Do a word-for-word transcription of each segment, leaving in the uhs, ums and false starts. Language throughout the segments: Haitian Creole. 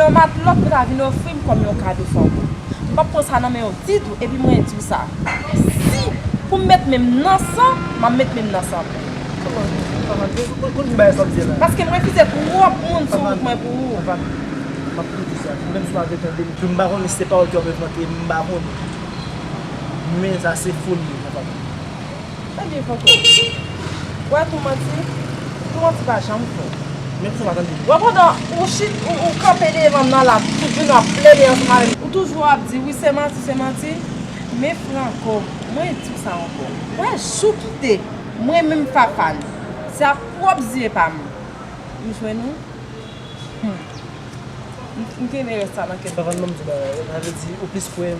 Yon matlòt pou ta vin ofri m kòm yon kado Franco. M p ap pran sa nan men w ditou, epi mwen di w sa. Si pou m met men m nan san, m ap met men m nan san pou w. Kòman? Kòman? Kote, kote, kote bagay sa w ap di la? Paske m refize twòp moun sou wout mwen pou ou. Papa, m ap tou di sa. Ou menm si w pa vle tande m, tou m pa konnen si se pawòl ke w ap envante, m pa konnen. Men sa se foli, papa. Ebyen, Franco, wè tou manti, tou manti pa janm fè. Men pou sa pa tande. Wè pandan ou chit, ou, ou kanpe devan m nan la, tout jounen w ap plede ansanm avè m. Ou toujou ap di, wi, se manti, se manti. Men Franco, mwen di w sa ankò. Wè, jou kite, mwen menm Fafane, se ak pwòp zye pa m, m jwenn ou. Hmm. M, m kenbe rès sa nan kè m. Fafane, ban m di w bagay, sa vle di ou plis kwè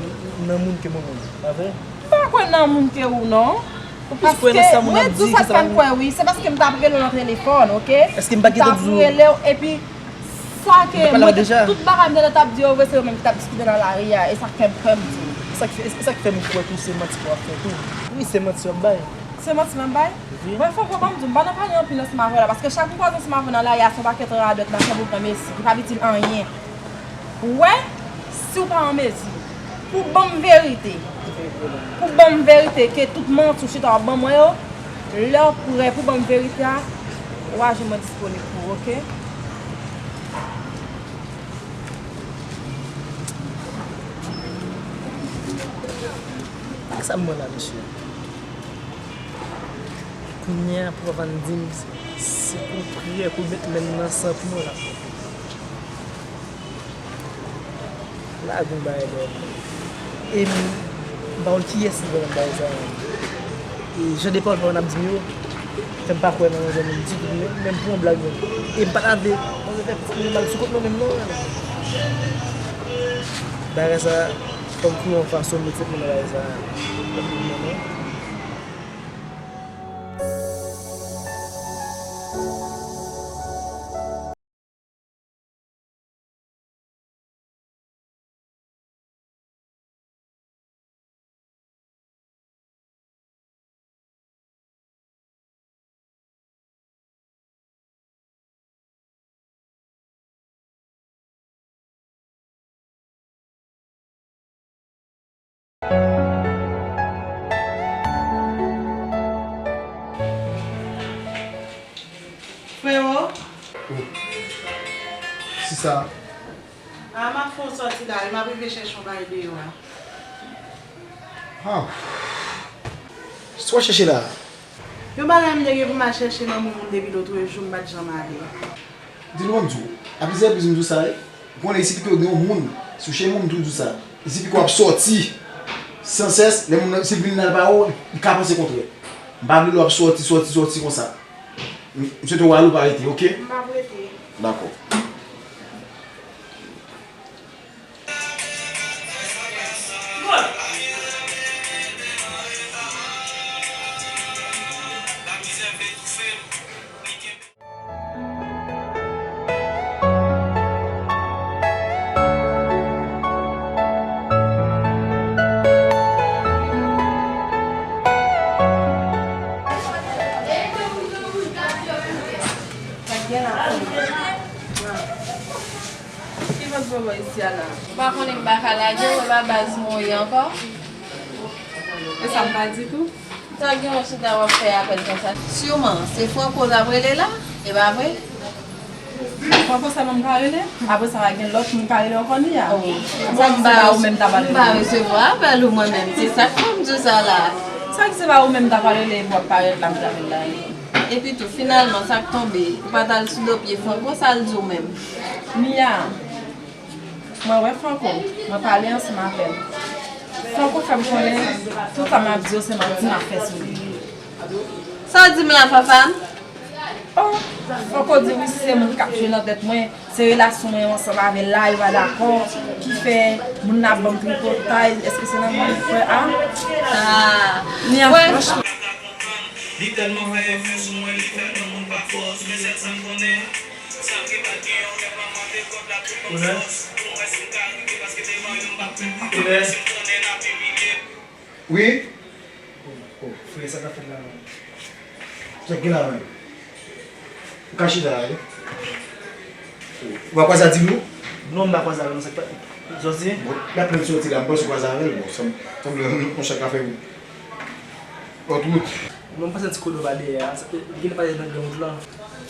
nan moun ke mwen menm, pa vre? M pa kwè nan moun ke ou non. Ou plis kwè nan sa moun ap di ke sa moun. Paske mwen di w sa k fè m kwè wi, se paske m t ap rele w nan telefòn, oke? Èske m pa gentan di w? M t ap rele w, epi sa ke mwen te, tout bagay m te t ap di yo vre, se yo menm ki t ap diskite nan lari a, e sa k fè m kwè m di w. E sa k fè, e sa k fè m kwè tou se manti w ap fè tou. Wi, se manti w ap bay. Se manti m ap bay? Wi. Mwen Franco, ban m di w, m pa nan pale anpil ansanm avè w la, paske chak m kwaze ansanm avè w nan lari a, se yon pakèt radòt m ap fè pou pran mesi, ki pa itil anyen. Ou wè, si w pa an mezi pou ban m verite, pou ban m verite ke tout manti w chita w ap ban mwen yo, lè w prè pou ban m verite a, w a jwenn mwen disponib pou ou, oke? Sa m wè la, mesye. Kounye a, pou w ap di m, se, se pou priyè, pou met men m nan san pou mwen la. Lage yon bagay dèyè m. E m, m pa konn kiyès ki pran bagay sa yo. E jan de pawòl sa yo n ap di m yo, fè m pa kwè nan manzè menm ditou, menm, menm pou yon blag menm. E m pa ta vle manzè fè plis moun mal sou kont mwen menm non. Bagay sa, fò m twouve yon fason m met tèt mwen nan bagay sa. Fò m twouve yon Frewo? Oh. Sista. A, m ap fè yon sòti la wi, m ap rive chèche yon bagay deyò a. Ah. Sa w ap chèche la a? Yon bagay m te gen pou m al chèche nan moun moun depi lòt jou, m pa t janm ale. Di nou ban m di w, a plizyè repriz m di w sa wi. Ou konnen isi pito gen yon moun, si w chèche moun m toujou di w sa. Isi pito w ap sòti sansès, lè moun nan, si l vin nan pa w, li ka panse kontrè. M pa vle lè w ap sòti, sòti, sòti konsa. M, m swete w ale ou pa rete, oke? M p ap rete. Dakò. Ki vant bò bò isi a la? Ou pa konnen m pa ka lage w, e pa baz mwen w ye ankò? E sa m pa di tou? Sa gen yon chita w ap fè apèl konsa? Siman, se Franco l ap rele la, e pa vre? Franco sèlman m ka rele? Apre sa, pa gen lòt moun m ka rele ankò ni a? Oh. Sa ki se pa ou menm ta pral rele? M pa resevwa apèl ou mwen menm, se sa k fè m di w sa la. Sa ki se pa ou menm ta pral rele epi w ap parèt la, m ta rele la. Epi tou, finalman, sa k tonbe, ou pa t al sou do pye Franco, sa l di w menm? Mia, mwen wè Franco, mwen pale ansanm avè l. Franco fè m konnen tout sa m ap di yo se manti m ap fè sou li. Sa w di m la, Fafane? Oh, Franco di wi, si se moun k ap jwe nan tèt mwen, se relasyon mwen ansanm avè l la, yo pa dakò, ki fè moun nan ap ban m tripotay, èske se nan moun kwè a? Ah. Mia, franchman. Li tèlman fè efè sou mwen, li fè nan moun pa fòs, men sèl sa m konnen, sa m gen pa t gen yon rèv, manman te kòb la tout ban m fòs, pou m wè si m ka rive, paske devan yo m p ap fè pati, men si m konnen n ap imilye m. Wi. Oh, oh, frè, sa k ap fèt la menm? Sa k gen la menm? Ou ka chita la wi. Ou pa kwè sa di m non? Non, m pa kwaze avè l, non, sa k fèt. Jòdi? Bon, l ap plenn soti la, m panse w kwaze avè l, bon, sanble yon chak afè lòt wout. Bon, m pase yon ti kout bò pa dèyè a, sa, li genlè pase nan gran wout lan.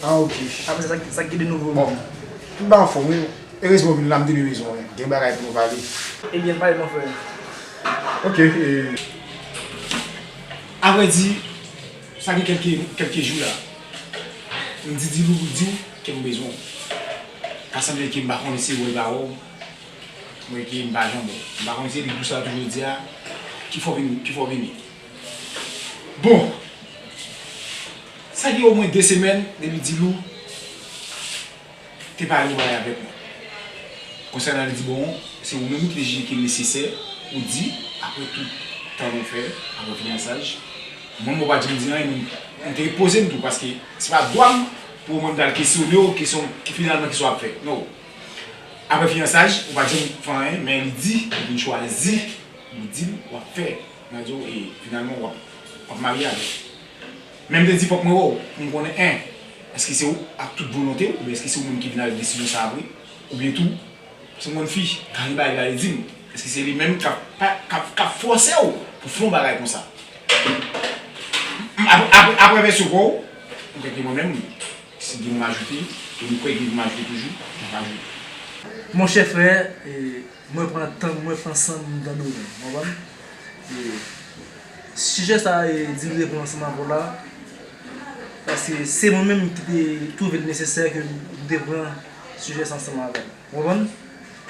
Ah, ok. Apre sa, sa, sa ki de nouvo? Bon, tout bagay anfòm, wi. Erezman w vin la, m te bezwen w. Gen bagay pou nou pale. Ebyen, pale, mon frè. Ok, e, avrèdi, sa gen kèlke, kèlke jou la, m di Dilou pou l di w ke m bezwen w. Ka sanble ke m pa konnen si w wè l pa wè w. Mwen ke m pa janm wè. M pa konn si se li pou sa toujou di a, ki fò vini, ki fò vini. Bon, sa gen omwen de semèn depi Dilou te pale yon bagay avèk mwen. Konsènan li di bon, se ou menm ki te jije ke l nesesè ou di, apre tout tan nou fè, apre fiyansaj. Mwen, mwen pa janm di anyen, mwen, mwen te poze m tou, paske se pa dwa m pou mwen m t al kesyone w kesyon ki finalman kesyon w ap fè. No. Apre fiyansaj, ou pa t janm fè anyen, men li di, li vin chwazi, li di l w ap fè. Mwen di w, e finalman, w ap, w ap marye avè l. Men m te di, fòk mwen wè w, pou m konnen, en, èske se ou ak tout volonte w, oubyen èske se ou menm ki vin avèk desizyon sa a vre, oubyen tou, se yon fi, kanibal la, li di m, èske se li menm k ap, k ap, k ap fòse w pou fè yon bagay konsa? Apre, apre, apre vèsyon pa w, m kwè ke mwen menm, si gen moun ajoute, e m kwè gen moun ajoute toujou, m ap ajoute. Monchè frè, e, mwen pran tan, mwen pran san m tande w menm, w konprann? E, sijè sa a, e, Dilou te pran ansanm avè w la, paske se mwen menm ki te twouve l nesesè ke m te pran sijè sa ansanm avè l. W konprann?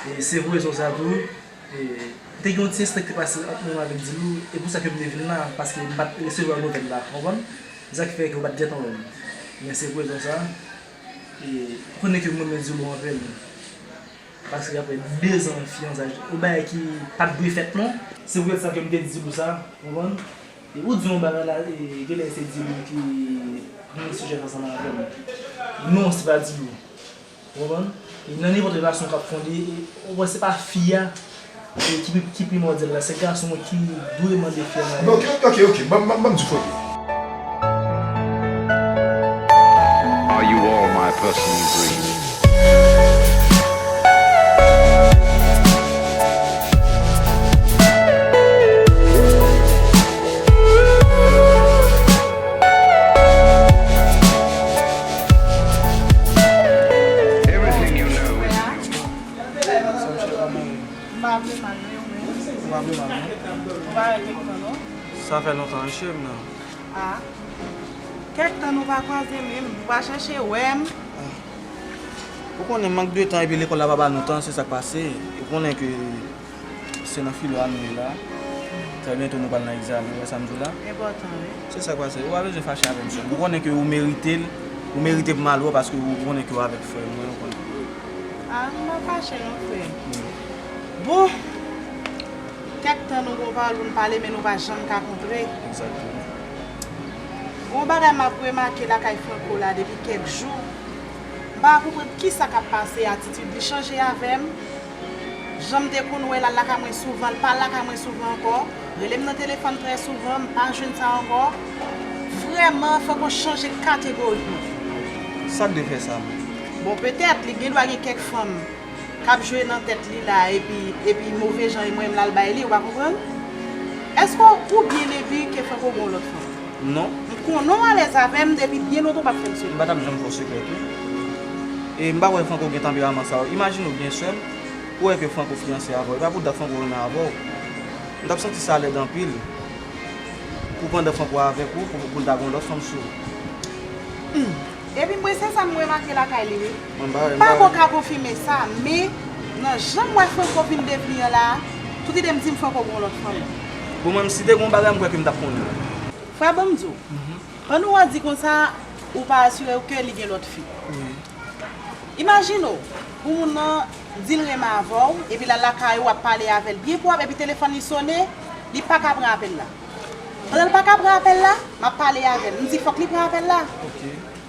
E se pou rezon sa tou, e, te gen yon ti enstan ki te pase ant mwen avèk Dilou, e pou sa ke m te vin la, paske m pa t resevwa nouvèl la, w konprann? Se sa ki fè ke w pa t gentan wè m. Men se pou rezon sa, e, ou konnen ke m renmen Dilou anpil. Paske apre de zan fiyansaj, yon bagay ki pa t dwe fèt non. Se pou sa ke m te di Dilou sa, w konprann? E ou di yon bagay la, e, genlè se Dilou ki pran sijè sa ansanm avè m. Non, se pa Dilou. Ou konprann? E nan nenpòt relasyon k ap fonde, e, ou wè se pa fi a, e, ki, ki primòdyal la, se gason an ki dwe mande fi a marye. Ok, ok, ok, ok. Ban, ban, ban m di w fòk. Are you all my personal dreams? Everything you know is Sa m chita mwen. M pa vle mal, non, ou menm? Ou pa vle mal, non? Ou pa wè kèk tan, non? Sa fè lontan, wi, cheri m nan. Ah. Kèk tan nou pa kwaze menm, ou pa chèche wè m. Ah. Ou konnen mank de tan epi lekòl la pa ba nou tan, se sa k pase. Ou konnen ke se nan filo a nou ye la. Trè byento nou pral nan egzamen, ou wè sa m di w la? Enpòtan, wi. Se sa k pase. Ou pa bezwen fache avè m, sè m. Ou konnen ke ou merite l, ou merite pou m al wè w paske ou konnen ke w avèk frè m, ou konnen. Ah, m pa fache non, frè m. Bon, kèk tan nou gon pale, nou pale, men nou pa janm ka kontre. Egzakteman. Gon bagay m ap remake lakay Franco la depi kèk jou. M pa konprann kisa k ap pase, atitid li chanje avè m. Jan m te konn wè l al lakay mwen souvan, l pa al lakay mwen souvan ankò. Rele m nan telefòn trè souvan, m pa jwenn sa ankò. Vrèman, Franco chanje kategorikman. Sa k te fè sa menm? Bon, petèt, li gendwa gen kèk fanm k ap jwe nan tèt li la, epi, epi move jan e mwen menm l al bay li, ou pa konprann? Èske w byen epi ke Franco gen yon lòt fanm? Non. M konnen w alèz avè m depi byen lontan w p ap fè m sekrè. M pa t ap janm fè w sekrè tou. E m pa kwè Franco gen tanperaman sa yo. Imajine w byen sè m, ou wè ke Franco fiyanse avè w. E pa pou dat Franco renmen avè w. M t ap santi sa lèd anpil. Pou pandan Franco avèk ou, pou, pou l ta gen yon lòt fanm sou ou. Hmm. Epi mwen se sa m remake lakay li wi. Mwen pa, m pa, pa bon ka konfime sa, men nan jan m wè Franco vin devni an la, tout ide m di m Franco gen yon lòt fanm. Bon, mwen, si te gen yon bagay, m kwè ke m t ap konnen. Frè, ban m di w, pandan w ap di konsa, ou pa asire w ke li gen lòt fi. Wi. Imajine w, pou moun nan di l renmen avè w, epi l al lakay ou, w ap pale avè l byen pwòp, epi telefòn li sone, li pa ka pran apèl la. Pandan l pa ka pran apèl la, m ap pale avè l. M di fòk li pran apèl la. Ok.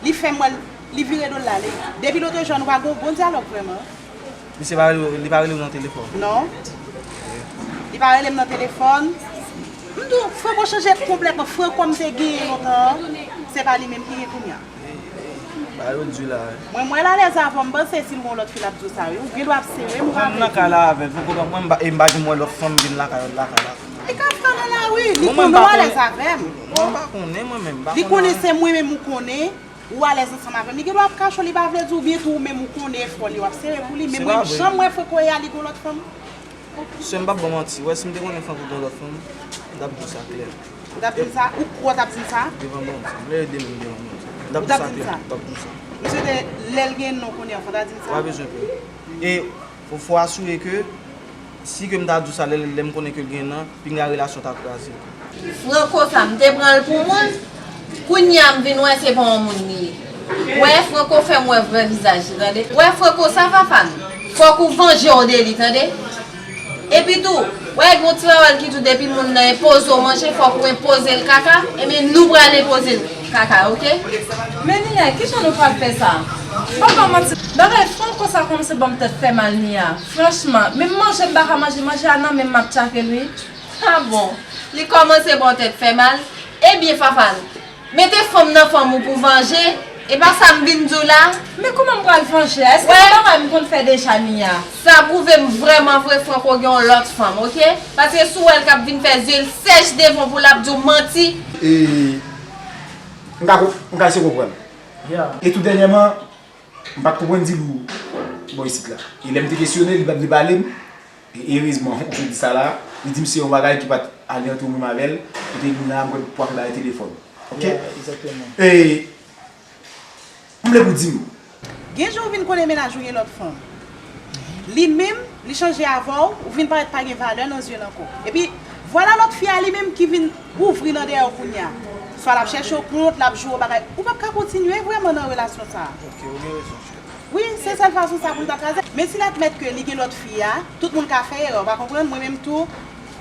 Li fè m wè l, li vire do l l ale. Depi lòt jou a, nou pa gen yon bon dyalòg vrèman. Misye pa rele, li pa rele w nan telefòn? Non. Li pa rele m nan telefòn. M di w, Franco chanje konplètman. Franco m te genyen lontan an, se pa li menm ki gen kounye a. Sa yo di la. Mwen, mwen alèz avè w, m panse si l gen yon lòt fi l ap di w sa, wi. Ou gen dwa ap sere m, ou pa vle di. Mwen nan kay la avè l, poko mwen m pa, e m pa janm wè lòt fanm vin lakay, lakay la. Li ka fè nan lari, li konnen w alèz avè m. Mwen pa konnen, mwen menm, m pa konnen. Li konnen se mwen menm ou konnen, ou alèz ansanm avè m. Li gen dwa ap kache w, li pa vle di w, oubyen tou ou menm ou konnen efò li w ap sere pou li, men mwen janm wè Franco e a li gen lòt fanm. Sè m p ap ba w manti, wè si m te konnen Franco gen lòt fanm, m t ap di w sa klè. Ou t ap di m sa? Ou kwè w t ap di m sa? Devan Bondye, m leve de men m devan Bondye. M t ap di w sa klè, m t ap di w sa. M swete lè l gen nan konnen an, fò w ta di m sa? Ou pa bezwen pè. E fò, fò asire ke si ke m ta di w sa lè, lè m konnen ke l gen nan, pinga relasyon ta kraze. Franco sa, m te pran l pou moun, kounye a m vin wè se pa yon moun li ye. Wè, Franco fè m wè vrè vizaj li, tande. Wè, Franco sa, Fafane, fòk ou vanje w de li, tande. Epi tou, wè, gen yon ti pawòl ki di w depi moun nan enpoze w manje, fòk ou enpoze l kaka, ebyen nou pral enpoze l kaka, oke? Men Nia, kijan nou pral fè sa? M p ap ba w manti, bagay Franco sa kòmanse ban m tèt fè mal, Nia. Franchman, menm manje m pa ka manje, manje a nan men m m ap tchake l, wi. Ah bon, li kòmanse ba w tèt fè mal? Ebyen, Fafane, mete fanm nan fanm ou pou vanje, e pa sa m vin di w la? Men kòman m pral vanje a? Èske se bagay m konn fè deja, Nia? Sa pwouve m vrèman vre Franco gen yon lòt fanm, oke? Paske si w wè l k ap vin fè zye l sèch devan w pou l ap di w manti. E, m ka, m ka eseye konprann. E tou dènyèman, m pa t konprann dil ou bò isit la. E lè m te kesyone l, li pa t vle pale m. E erezman, ou te di sa la, li di m se yon bagay ki pa t ale ant ou menm avè l, kote li la, m kwè pou ap bay telefòn. Oke? E, m vle pou di m. Gen jou ou vin konnen mennaj ou gen lòt fanm. Li menm, li chanje avè w, ou vin parèt pa gen valè nan zye l ankò. Epi, vwala lòt fi a li menm ki vin ouvri nan dèyè w kounye a. Swa l ap chèche w kont, l ap joure w bagay. Ou p ap ka kontinye vrèman nan relasyon sa a. Ok, ou gen rezon, cheri. Wi, se sèl fason sa pou l ta kraze. Men si l admèt ke li gen lòt fi a, tout moun ka fè erè, ou pa konprann? Mwen menm tou,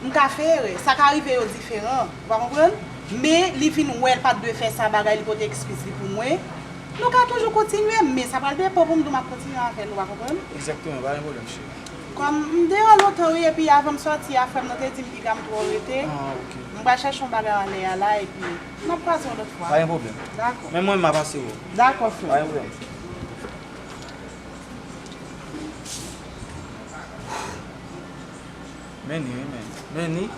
m ka fè erè. Sa ka rive yo diferan, ou pa konprann? Men li vin wè l pa t dwe fè sa, bagay li pote eskiz li pou mwen. Nou ka toujou kontinye, men sa pral depan pou m di w m ap kontinye avè l, ou pa konprann? Egzakteman, pa gen pwoblèm, cheri. Kòm m deyò lontan, wi, epi avan m sòti a, frè m nan te di m piga m twò rete. Ah, ok. M pral chèche yon bagay anlè a la, epi n ap kwaze yon lòt fwa. Pa gen pwoblèm. Dakò. Men mwen, m ap pase wè w. Dakò, frè. Pa gen pwoblèm. Men ni, wi, men. Men ni.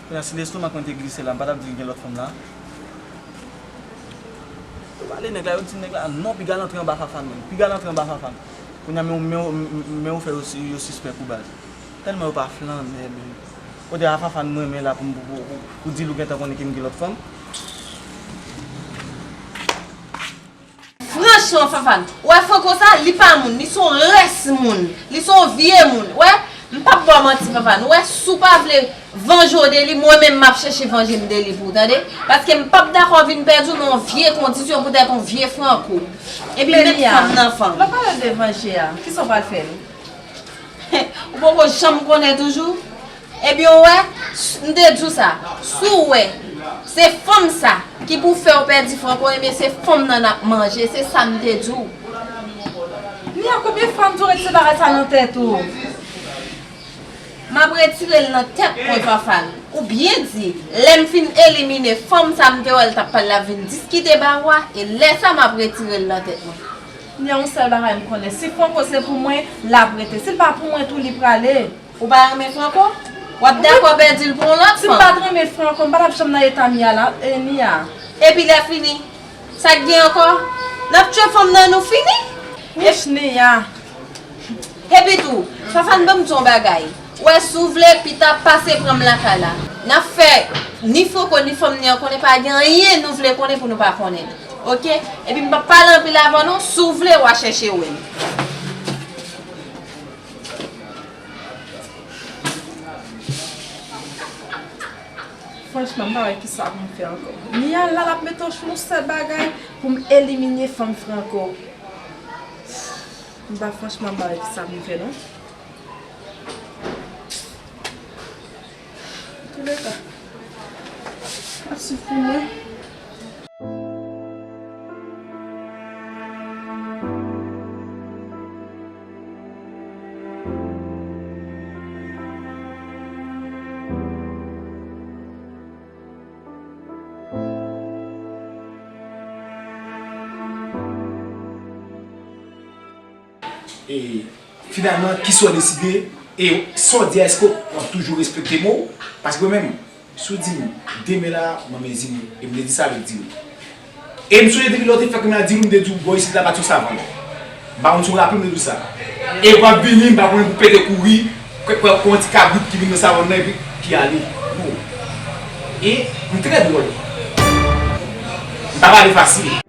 Kounye a, si lestomak mwen te glise la, m pa t ap di l gen lòt fanm la. Yo pale nèg la, yo di nèg la, non, piga l antre anba Fafane menm. Piga l antre anba Fafane. Kounye a, men, men, men ou fè yo, yo sispèk ou baz. Tèlman yo pa flannè, men. Kote a Fafane mwen renmen la pou, pou, pou, pou, pou di l ou gentan konnen ke m gen lòt fanm. Franchman, Fafane, ou wè Franco sa, li pa moun, li se yon rès moun, li se yon vye moun. Ou wè, m p ap ba w manti, Fafane. Ou wè, si w pa vle vanje w de li, mwen menm m ap chèche vanje m de li pou w, tande? Paske m p ap dakò vin pèdi w nan yon vye kondisyon poutèt yon vye Franco. Epi met fanm nan fanm. Lè w pale de vanje a, kisa w pral fè l? Ou poko janm konnen toujou? Ebyen, ou wè, s-, m te di w sa. Si w wè, se fanm sa ki pou fè w pèdi Franco, ebyen, se fanm nan n ap manje. Se sa m te di w. Nia, konbyen fwa m di w retire bagay sa nan tèt ou? M ap retire l nan tèt mwen, Fafane. Ou byen di, lè m fin elimine fanm sa m te wè l t ap pale la vin diskite ba ou a, e lè sa m ap retire l nan tèt mwen. Nia, yon sèl bagay m konnen, si Franco se pou mwen, l ap rete. Si l pa pou mwen tou, li prale. Ou pa renmen Franco? W ap dakò pèdi l pou yon lòt fanm? Si m pa t renmen Franco, m pa t ap janm nan eta m ye a la, e, Nia. Epi lè fini, sa k gen ankò? N ap tchwe fanm nan, nou fini? Wouch, Nia. Epi tou, Fafane, ban m di w yon bagay. Ou wè, si w vle, pita pase pran m lakay la. N ap fè ni Franco ni fanm ni an konnen, pa gen anyen nou vle konnen pou nou pa konnen. Oke? Epi m p ap pale anpil avè w non, si w vle, w a chèche wè m. Franchman, m pa wè kisa pou m fè ankò. Nia la, l ap mete w sou yon sèl bagay pou m elimine fanm Franco. M pa, franchman, m pa wè kisa pou m fè non. Antouleka, ap swiv pou mwen. E finalman, kisa w deside? E sa w di a, èske w ap toujou respekte mo w? Paske mwen menm, si w di m, demen la, mwen mezi m, e m te di sa avèk di m. E m sonje depi lè w te fèk mwen di m, m te di w, bò isit la pa t yon savann. M pa konn si w raple m te di w sa. E w ap vini, m pa konnen pou pete kouri, kwè, kwè, kwè yon ti kabrit ki vin nan savann nan epi ki ale. Non. E m trè dwòl. M pa pale fasil.